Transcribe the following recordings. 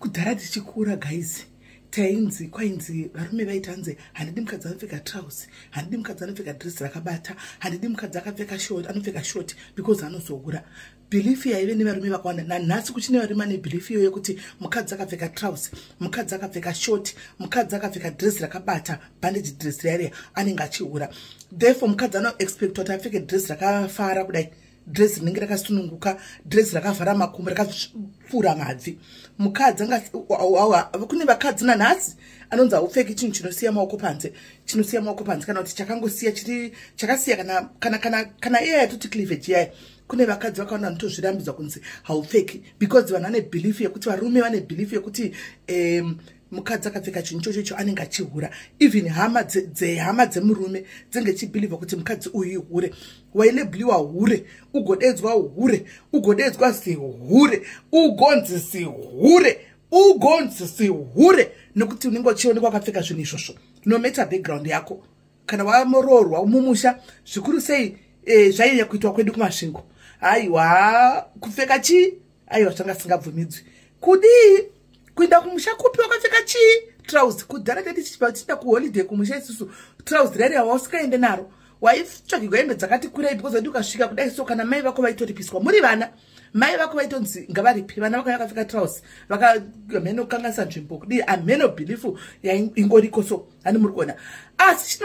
Kudhara tichikura, guys, tainzi, kwainzi varume vaiti hanzi, "Handidi mukadzi anopfeka trouser, handidi mukadzi anopfeka dress rakabata, handidi mukadzi akapfeka short, anopfeka short because anozohura." Belief yaive nevarume vakawanda, nanhasi kuchine varume ane belief iyoyo yekuti mukadzi akapfeka trouser, mukadzi akapfeka short, mukadzi akapfeka dress rakabata, bandage dress riya, anenge achihura. Therefore mukadzi anoexpecta kuti apfeke dress rakafara kudai, dress rinenge rakasununguka, dress rakavhara makumbo, rakapfuura mabvi. Mukadzi, kune vakadzi nanhasi anonzi haupfeki chinhu chinosiya maoko panze, chinosiya maoko panze, kana kuti chakangosiya, chiri chakasiya, kana iya yatoti cleavage yaya. Kune vakadzi vakawanda vanotozvirambidzwa kunzi haupfeki because vanhu vane belief yekuti, varume vane belief yekuti mukadzi akapfeka chinhu ichocho icho anenge achihura. Even hama dzehama dzemurume dzinge chibelieva kuti mukadzi uyu ihure. Wailabeliwa hure, ugodedzwa hure, ugodedzwa zihure, ugonzi zihure, ugonzi zihure, nekuti unenge uchionekwa wakapfeka zvinhu izvozvo, no matter background yako. Kana wamoroorwa mumusha, zvikuru sei zvainyanya kuitwa kwedu kuMasvingo, aiwa, kupfeka chii, aiwa, zvanga singabvumidzwi. Kudii? Kuenda kumusha kupi wakapfeka chii? Trouser. Kudhara tati tichienda kuholiday kumusha isusu, trouser rari hawausingaende naro, waitsvagirwa hembe dzakati kurei, because waiti ukasvika kudai so, kana mai vako vaitoripiswa muri vana, mai vako vaitonzi ngavaripi vana vako vakapfeka trouser, vakamheno kukanganisa nzvimbo, kudii, amheno belief ingoriko. So hani muri kuona, asi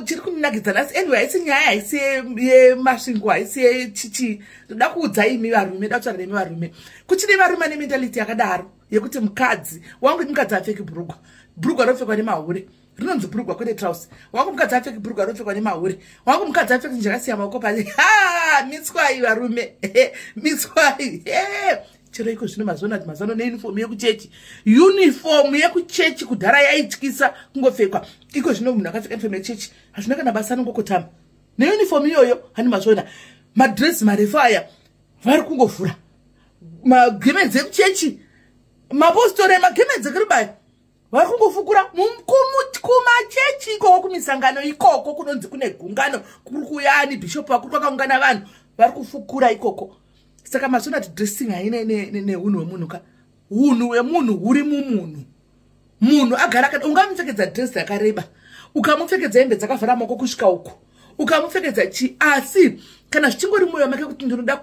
chiri kundinakidza nhasi, anyway, haisi nyaya, haisi yeMasvingo, haisi yechichi. Ndoda kuudza imi varume, da kutaura nemi varume. Kuchine varume ane mentality yakadaro yekuti mukadzi wangu, mukadzi apfeki bhurugwa, bhurugwa rinopfekwa nemahure, rinonzi bhurugwa kwete trouser. Wangu mukadzi apfeki bhurugwa, rinopfekwa nemahure. Wangu mukadzi apfeki njakasiya maoko pasi. Ha, mitswai varume, mitswai. Chero iko zvino mazuva ati mazuva ano neuniform yekuchechi, uniform yekuchechi kudhara yaityisa kungopfekwa. Iko zvino munhu akapfeka uniform yechechi hazvina kana basa, anongokotama neuniform iyoyo. Hani mazviona madhiresi marefu aya vari kungovhura magemenzi ekuchechi, mapostori, emagemenzi ekuribaya vari kungofukura kumachechi ikoko, kumisangano ikoko kunonzi kune gungano, kuri kuyani bhishopu vakuri, kwakaungana vanhu, vari kufukura ikoko. Saka mazviona kuti dressing haina neunhu hwemunhu ka. Unhu hwemunhu huri mumunhu. Munhu agara akati, ungamupfekedza dress yakareba, ukamupfekedza hembe dzakavhara maoko kusvika uku, ukamupfekedza chi, asi kana zvichingori mwoyo make kuti ndinoda,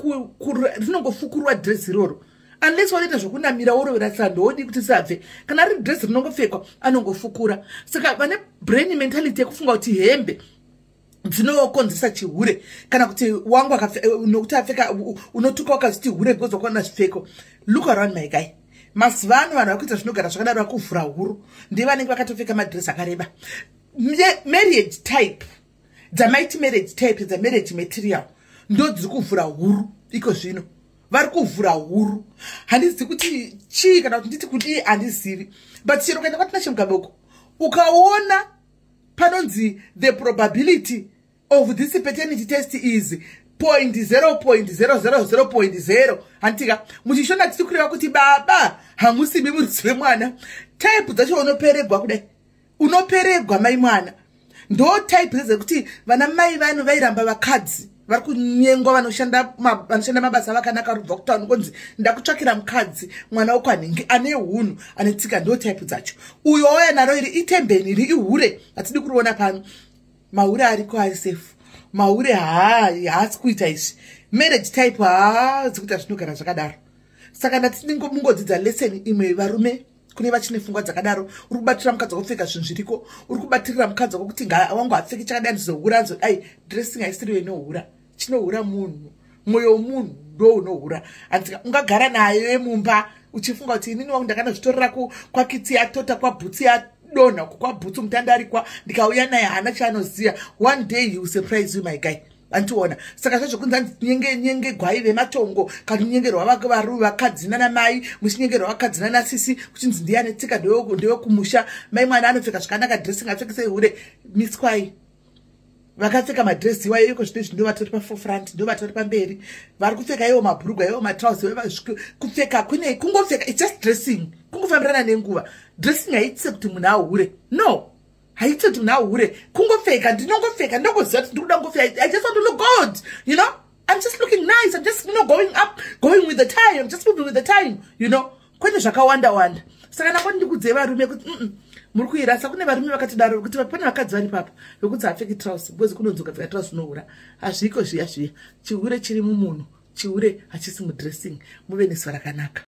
rinongofukurwa dress iroro, unless wanoita zvokunamira, worovera sando, wodi kuti sabve. Kana riri dress rinongopfekwa, anongofukura. Saka vane brain mentality yekufunga kuti hembe dzinokonzesa chihure, kana kuti wangu nokuti apfeka, unotuka wakazviti hure because wakaona zvipfeko. Look around, my guy. Mazuva ano vanhu vari kuita zvinogara zvakadaro, vakuvhura huru, ndevanenge vakatopfeka madress akareba. Marriage type dzamaiti marriage type dzamarriage material ndo dziri kuvhura huru iko zvino. Vari kuvhura huru, handizivi kuti chii, kana kuti nditi kudii, handizivi. But chero kuenda kwaTinashe Mugabeko, ukaona panonzi "The probability of this paternity test is 0.0.000.0", handitika muchishona tiri kureva kuti baba hamusimi muridzi wemwana. Type dzacho unoperegwa kudai, unoperegwa mai mwana. Ndo type dzedzekuti vana mai vano vairamba vakadzi vari kunyengwa, vanoshanda mabasa vakanaka, vari kubva kutauni, konzi ndakutsvakira mukadzi, mwana wekwanhingi, ane hunhu, ane tsika. Ndo type dzacho. Uyo wauya naro iri itembeni, iri ihure, hatidi kuriona pano. Mahure ariko ari safe, mahure haasi kuita izvi. Marriage type haasi kuita zvinogara zvakadaro. Saka ndati mungodzidza lesson imwe, varume, kune vachine pfungwa dzakadaro. Uri kubatira mukadzi wakupfeka zvinhu zviriko, uri kubatirira mukadzi wako kuti wangu hapfeki chakadai, ndizohura, nzodai. Dressing haisiriyo inohura. Chinohura munhu, mwoyo womunhu ndo unohura. Handika ungagara naye mumba uchifunga kuti inini wangu ndakanozvitorera kwakitsi yatota, kwabhutsi yadonha, kwabhutsu mutandarikwa, ndikauya naye haana chaanoziva. One day he will surprise you, my guy. Andiona saka zvezvokunzi nyenge gwai vematongo, kana kunyengerwa varume, vakadzi nanamai, muchinyengerwa vakadzi nanasisi, kuchinzi ndiyane tsika, ndewekumusha, mai mwana anopfeka zvakanaka, dressing apfekese hure. Miswai. Vakapfeka madresi iwayo iko zvino izvi ndo vatori paforefront, ndo vatori pamberi. Vari kupfeka iwo mabhurugwa, iwo matrausi, kupfeka kune kungopfeka, it's just dressing, kungofambirana nenguva. Dressing haitise kuti munhu ahure, no, haitise kuti munhu ahure. Kungopfeka, ndinongopfeka, ndinongoziva kuti ndikuda kungopfeka. I just want to look good. I'm just looking nice. I'm just going up, going with the time. I'm just moving with the time. Kwete zvakawanda wanda. Saka ndangoti ndikudzei varume kuti muri kuirasa. Kune varume vakatidaro kuti pane vakadzi vari papa vekuti haapfeki trouse because kunonzi ukapfeka trouse unohura. Hazviko zviya zviya. Chihure chiri mumunhu, chihure hachisi mudressing. Muve nezuva rakanaka.